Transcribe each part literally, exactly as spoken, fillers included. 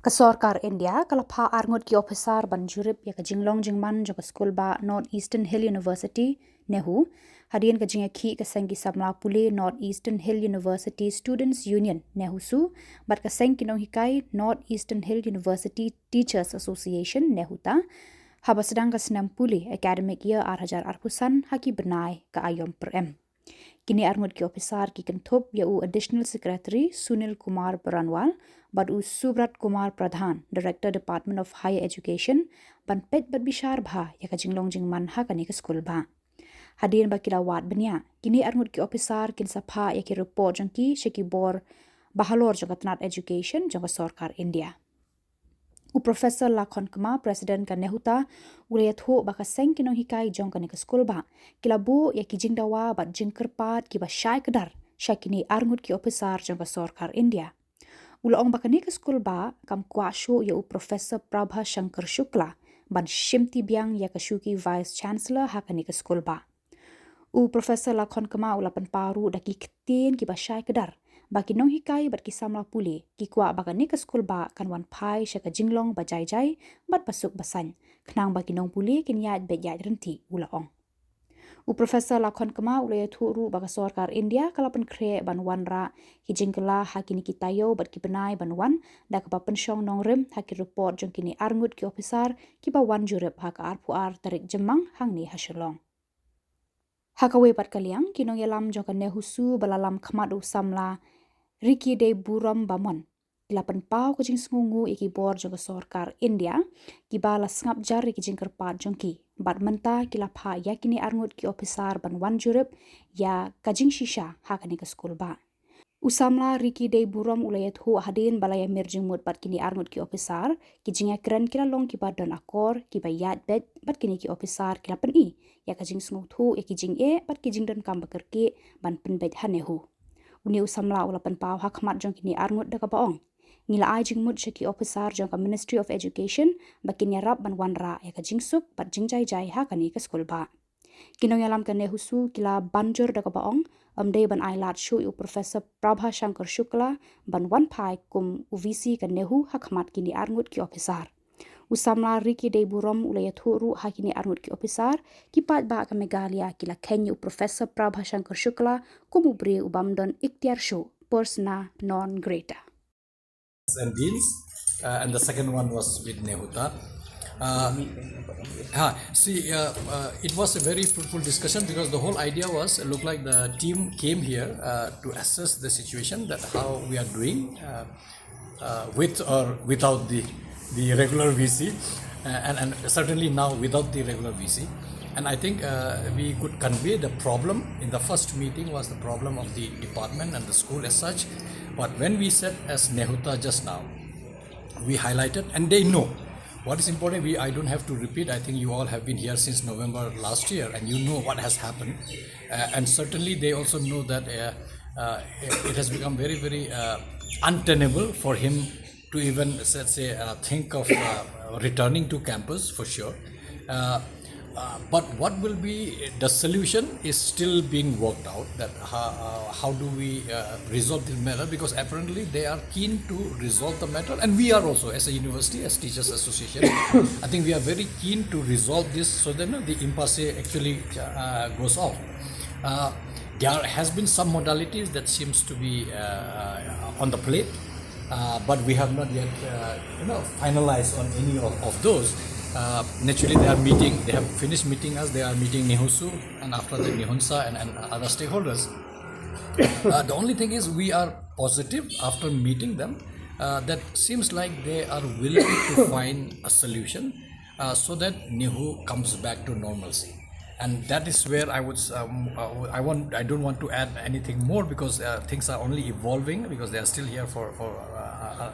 Ka sorkar India ka la phah arngut ki ophisar ban jurip ïa ka jinglong jingman jong ka skulbah North Eastern Hill University, NEHU, hadien ka jingïakhih ka seng ki samla pule North Eastern Hill University Students Union, NEHUSU, bad ka seng ki nonghikai North Eastern Hill University Teachers Association, NEHUTA, haba sdang ka snem pule academic year ar hajar arphew san ha ki bnai ka Aïom Pyrem. Kine arngut ki ophisar ki kynthup ïa u Additional Secretary Sunil Kumar Baranwal bad u Subrat Kumar Pradhan, Director, Department of Higher Education, ban peit bad bishar bha ïa ka jinglong jingman ha kane ka skulbah. Hadien ba ki la wad bniah, kine arngut ki ophisar kin sa phah ïa ki report jong ki sha ki bor bahalor jong ka tnat education jong ka sorkar India. U Professor Lakhon Kma, President ka NEHUTA, u la ïathuh ba ka seng ki nonghikai jong kane ka skulbah ki la buh ïa ki jingdawa bad jingkyrpad kiba shai kdar sha kine arngut ki ophisar jong ka sorkar India. U la ong ba kane ka skulbah kam kwah shuh ïa u Professor Prabha Shankar Shukla ban shimti biang ïa ka shuki Vice Chancellor ha kane ka skulbah. U Professor Lakhon Kma u la pynpaw ruh da ki ktien kiba shai kdar ba ki nonghikai bad ki samla pule ki kwah ba kane ka skulbah kan wan phai sha ka jinglong ba jai jai bad ba suk ba saiñ, khnang ba ki nongpule kin ïaid beit ïaid ryntih, u la ong. U Professor Lakhon Kma u la ïathuh ruh ba ka sorkar India ka la pynkhreh ban wanrah ki jingkylla ha kine ki taïew bad ki bnai ban wan, da kaba pynshong nongrim ha ki report jong kine arngut ki ophisar kiba wan jurip ha ka arphew ar tarik Jymmang hangne ha Shillong. Ha kawei pat ka liang, ki nongïalam jong ka NEHUSU ba la lam khmat u samla Ricky Deiburom Bamon ki la pynpaw ka jingsngewnguh ïa ki bor jong ka sorkar India kiba la sngap jar ïa ki jingkyrpad jong ki. Bad mynta ki la phah ïa kine arngut ki ophisar ban wan jurip ïa ka jingshisha ha kane ka skulbah. U samla Ricky Deiburom u la ïathuh hadien ba la ïamir jingmut bad kine arngut ki ophisar, ki jingïakren ki la long kiba don akor, kiba ïaid beit, bad kine ki ophisar ki la pyni ïa ka jingsngewthuh ïa ki jingeh bad ki jingdonkam ba kyrkieh ban pynbeit ha NEHU. Une u samla u la pynpaw ha khmat jong kine arngut da kaba ong: Ngi la ai jingmut sha ki ophisar jong ka Ministry of Education ba kin ïarap ban wanrah ïa ka jingsuk bad jingjai jai ha kane ka skulbah. Ki nongïalam ka NEHUSU ki la ban jur da kaba ong, ym dei ban ai lad shuh ïa u Professor Prabha Shankar Shukla ban wan phai kum u VC ka NEHU ha khmat kine arngut ki ophisar. U samla Ricky Deiburom u la ïathuh ruh ha kine arngut ki ophisar, ki paidbah ka Meghalaya ki la kheiñ ïa u Professor Prabha Shankar Shukla kum u briew u bym don iktiar shuh, persona non grata. And deans, uh, and the second one was with NEHUTA. Uh, ha, see, uh, uh, it was a very fruitful discussion because the whole idea was, it looked like the team came here, uh, to assess the situation, that how we are doing, uh, uh, with or without the, the regular VC, uh, and, and certainly now without the regular VC. And I think, uh, we could convey the problem in the first meeting was the problem of the department and the school as such. But when we said as NEHUTA just now, we highlighted, and they know what is important. We, I don't have to repeat. I think you all have been here since November last year, and you know what has happened. Uh, and certainly, they also know that, uh, uh, it has become very, very, uh, untenable for him to even, let's say, uh, think of, uh, returning to campus for sure. Uh, uh, but what will be the solution is still being worked out, that how, uh, how do we, uh, resolve this matter, because apparently they are keen to resolve the matter, and we are also, as a university, as Teachers Association, I think we are very keen to resolve this so that, you know, the impasse actually, uh, goes off. Uh, there has been some modalities that seems to be, uh, on the plate, uh, but we have not yet, uh, you know, finalized on any of, of those. Uh, naturally, they are meeting, they have finished meeting us, they are meeting NEHUSU, and after that NEHUNSA and, and other stakeholders. Uh, the only thing is, we are positive after meeting them, uh, that seems like they are willing to find a solution, uh, so that NEHU comes back to normalcy. And that is where I would, um, uh, I want, I don't want to add anything more because, uh, things are only evolving because they are still here for, for, uh, uh,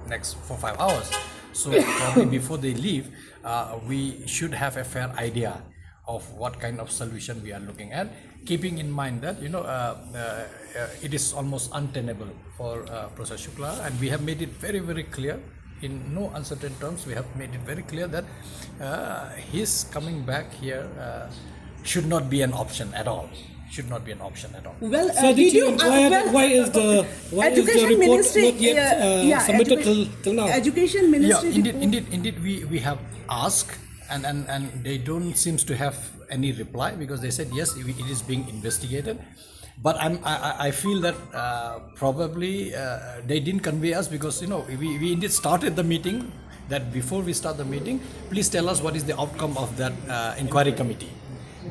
next four, five hours. So probably before they leave, uh, we should have a fair idea of what kind of solution we are looking at, keeping in mind that, you know, uh, uh, uh, it is almost untenable for, uh, Professor Shukla, and we have made it very, very clear in no uncertain terms. We have made it very clear that, uh, his coming back here, uh, should not be an option at all. Should not be an option at all. Well, uh, So did did you you, uh, inquire well, why is the why is the education report ministry, not yet uh, uh, yeah, submitted education, till, till now? Education ministry Yeah, indeed, report. Indeed, indeed, we, we have asked, and, and, and they don't seems to have any reply because they said yes, it it is being investigated. But I'm, I, I- I feel that uh, probably uh, they didn't convey us because you know we, we indeed started the meeting. That before we start the meeting, please tell us what is the outcome of that uh, inquiry committee.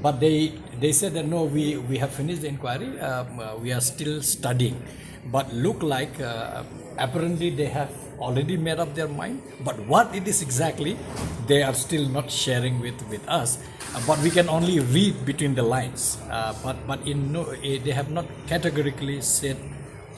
But they they said that no, we we have finished the inquiry. Um, uh, we are still studying. But look like uh, apparently they have already made up their mind. But what it is exactly, they are still not sharing with with us. Uh, but we can only read between the lines. Uh, but but in no, eh, they have not categorically said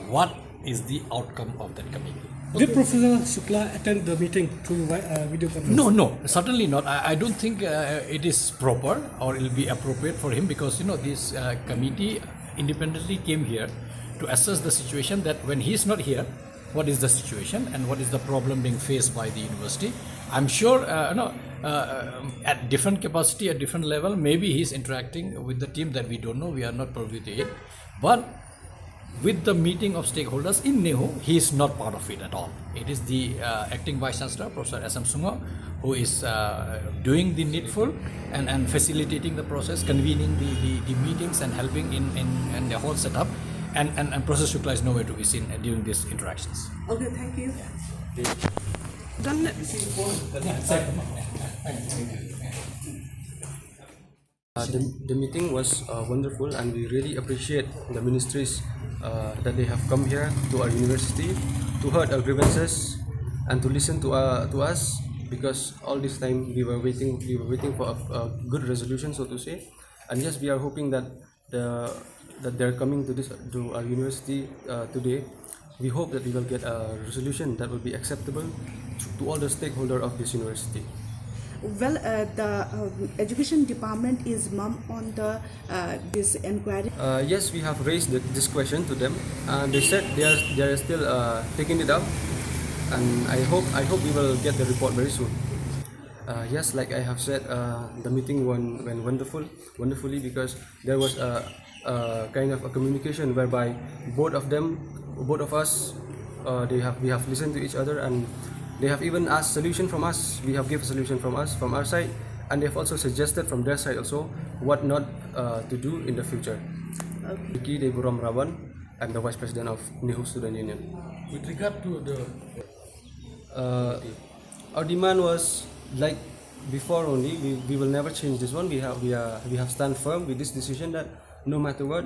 what is the outcome of that committee. Did Professor Shukla attend the meeting through vi- uh, video conference? No, no, certainly not. I, I don't think uh, it is proper or it will be appropriate for him because you know this uh, committee independently came here to assess the situation, that when he is not here, what is the situation and what is the problem being faced by the university. I'm sure uh, no, uh, um, at different capacity, at different level, maybe he's interacting with the team that we don't know, we are not privy to it. But with the meeting of stakeholders in NEHU, he is not part of it at all. It is the uh, acting vice chancellor, Professor S M Sungok, who is uh, doing the needful and, and facilitating the process, convening the, the, the meetings and helping in, in, in the whole setup. And, and, and Professor Shukla is nowhere to be seen during these interactions. Okay, thank you. Done. Uh, the, the meeting was uh, wonderful, and we really appreciate the ministries uh, that they have come here to our university to heard our grievances and to listen to uh, to us, because all this time we were waiting we were waiting for a, a good resolution, so to say. And yes, we are hoping that the that they're coming to this to our university uh, today. We hope that we will get a resolution that will be acceptable to, to all the stakeholder of this university. Well, uh, the uh, education department is mum on the uh, this inquiry. Uh, yes, we have raised the, this question to them, and they said they are they are still uh, taking it up, and I hope I hope we will get the report very soon. Uh, yes, like I have said, uh, the meeting went, went wonderful, wonderfully, because there was a, a kind of a communication whereby both of them, both of us, uh, they have we have listened to each other, and they have even asked solution from us. We have given solution from us, from our side, and they've also suggested from their side also what not uh, to do in the future. Vicky Deburom Rawan, I'm the vice president of NEHU Student Union. With regard to the Uh, our demand was like before only. We, we will never change this one. We have we are we have stand firm with this decision that no matter what,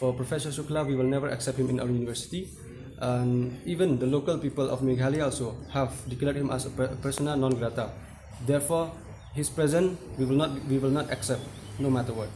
for Professor Shukla, we will never accept him in our university. And even the local people of Meghalaya also have declared him as a per- persona non grata. Therefore, his presence we will not we will not accept no matter what.